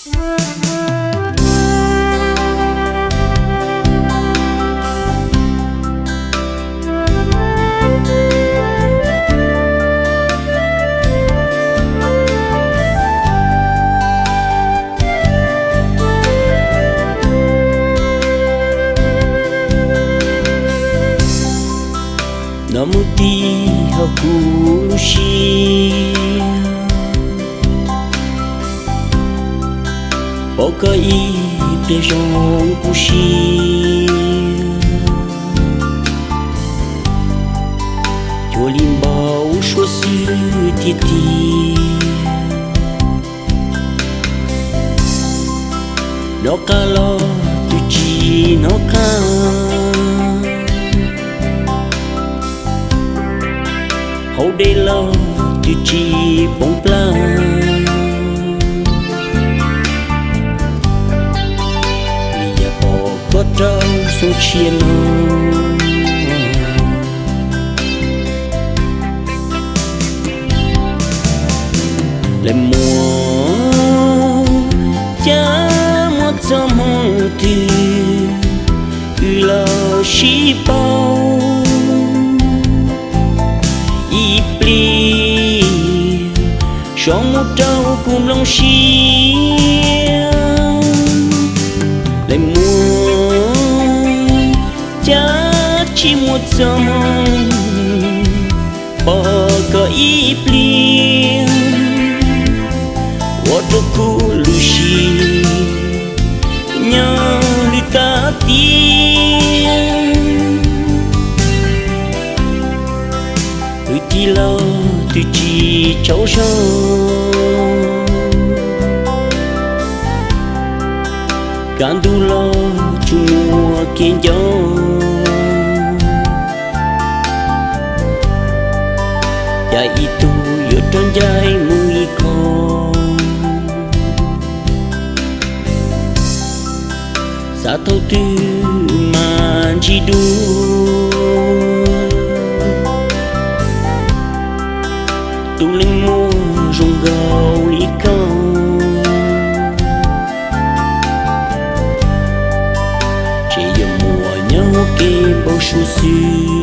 Nov mus ti hauv kuv lub siab, pom koj ib pliag zoo kuv siab. Cuag li npau suav xwb tiag tiag, nov qab los twb tsis nov qab. Hauv dej los twb tsis poob plab, vim yam pom koj rau xyoo tshiab no. Lawv muab, cas muab txoj hmoo twg wb los sib pauv. Ib pliag sov mus rau kuv nplooj siab. Lawv muab, cas tsis muab txoj hmoo pom koj ib pliag, ua rau kuv lub siab nyob lwj tag tiag. Kwv tij los twb tsis tsaug zog, kaj ntug los tsuas muaj kev nco. Cas ib tug yuav rov ncaim mus ib qho, xav thaum twg mas ntsib dua tus leej muam zoo nkaus li koj. Tseem yuav muaj nyob hauv kev npau suav xwb.